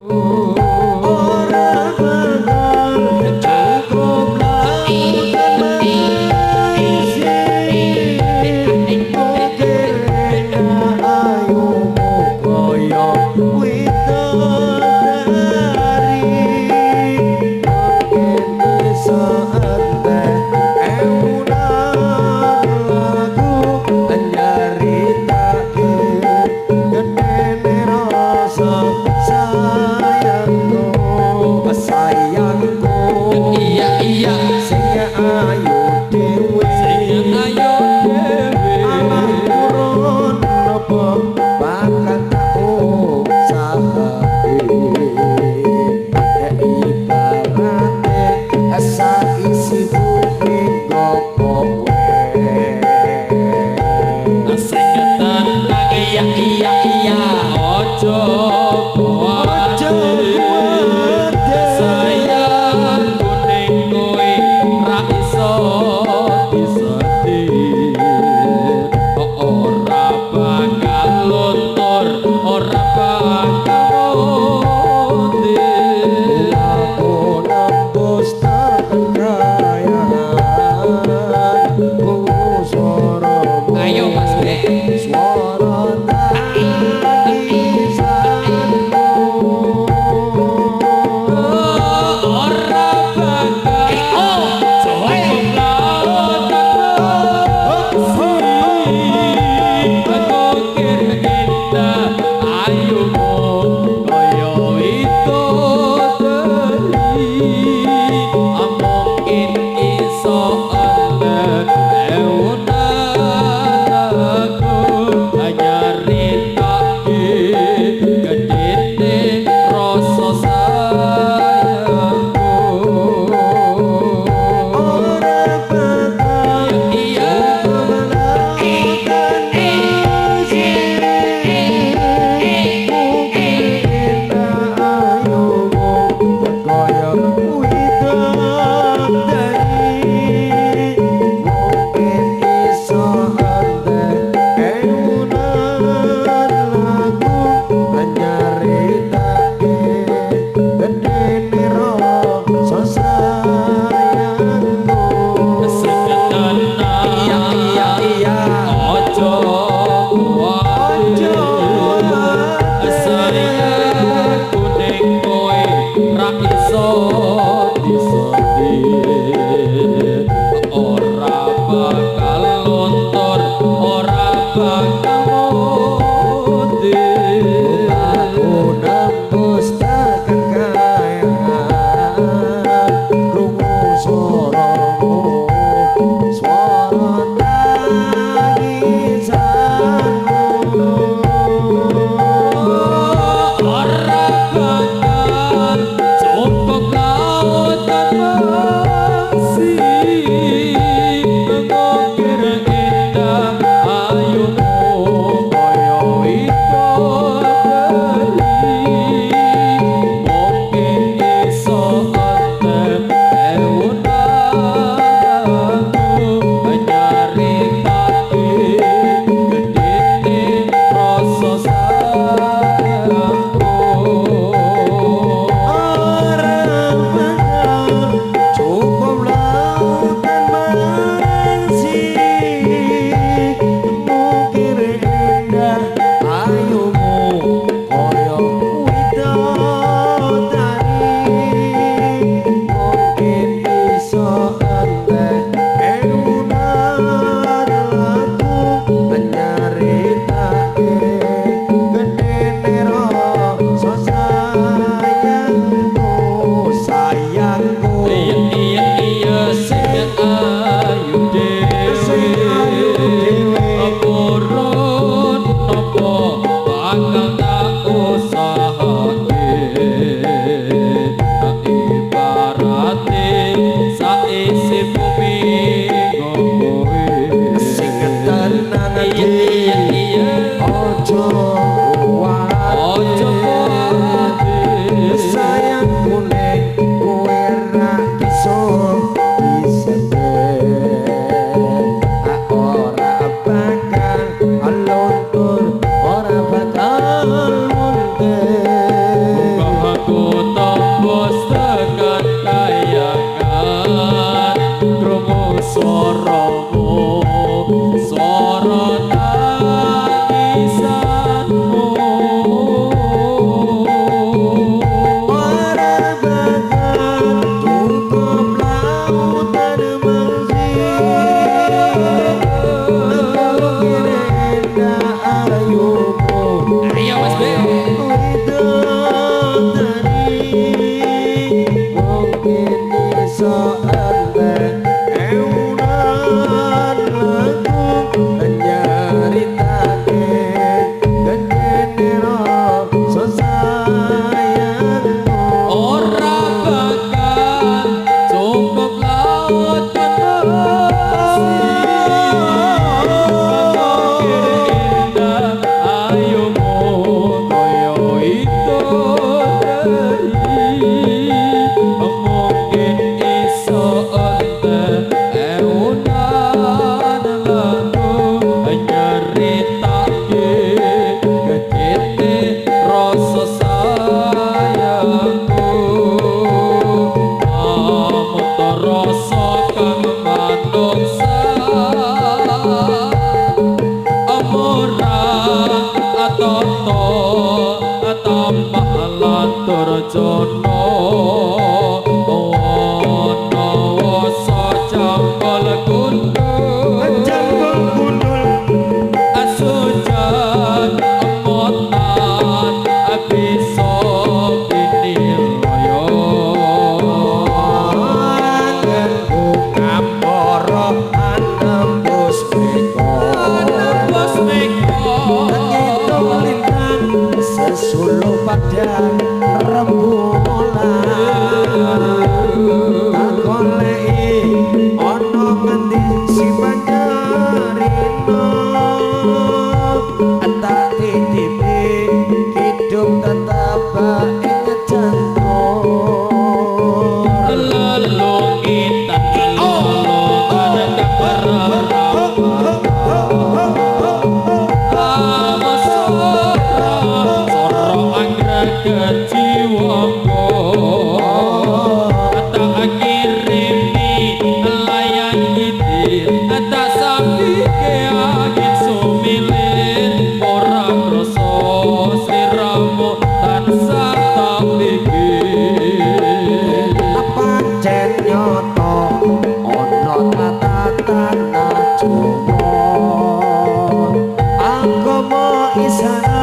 Ora bakal cukup lautan mangsi mukir ayumu kaya widodari mungkin iso entek ewunan lagu nyaritake gedene rasa sayangku, sayangku. Iya iya. Sing ayu dhewe. Sing ayu dhewe. Alah, purun apa bakal tak usahake, ibarate saisi bumi nggo kowe. Sing tenang, iya iya iya, ojo Ojo kuwatir. Kuwatir. Sayang kuning kowe ra iso disetir, ora bakal luntur, ora bakal mundur. Aku nembus tekan kayangan krungu swaramu. Ayo, Mas Bek. Swara tangisanmu. Ora bakal cukup lautan mangsi ngukir indah ayumu kaya widodari mungkin iso entek ewunan lagu nyaritake gedene rasa sayangku. Ora bakal cukup lautan mangsi mukir indah ayumu kaya widodari mungkin iso entek ewunan lagu nyaritake gedene rasa sayangku. Sing tenang, Iya iya iya. Ojo Ojo kuwatir. Kuwatir. Sayang kuning kowe ra iso disetir, ora bakal luntur, ora bakal mundur. Aku nembus tekan kayangan krungu swaramu, swara tangisanmu. Ora bakal cukup lautan mangsi ngukir indah ayumu kaya widodari mungkin iso entek ewunan lagu nyaritake gedene rasa sayangku. Ora bakal cukup lautan mangsi mukir indah ayumu kaya widodari mungkin iso entek ewunan lagu nyaritake gedene rasa sayangku, sayangku. Iya iya iya, sing ayu Sing ayu dhewe. Dhewe. Purun napa bakal tak usahake, ibarate saisi bumi nggo kowe. Sing tenan. Iya iya iya. Ojo Ojo kuwatir. Kuwatir. Sayangku ning kowe ra iso disetir, ora bakal luntur, ora bakal mundur. Ceritake gedete rasa sayangku, amuta rasa kang manungsa, amora atata tapak lan durjana. Wana wasa jambal gundul, Jambul gundul, asujan emotan bisa pinilaya. Angenku ngapara anembus meko, Anembus meko, ngitung lintang sesuluh padang rembulan. Tak goleki ana ngendi si Banjarino, tak titipi kidung tetep ing jantung. Lelungitan lelungan kang sora sora anggrek jiwaku, tak kirimi layang iki, tak sambike angin sumilir, ora krasa sliramu tansah tak pikir. Pancen nyata ana tata tanah Jawa, agama Islam.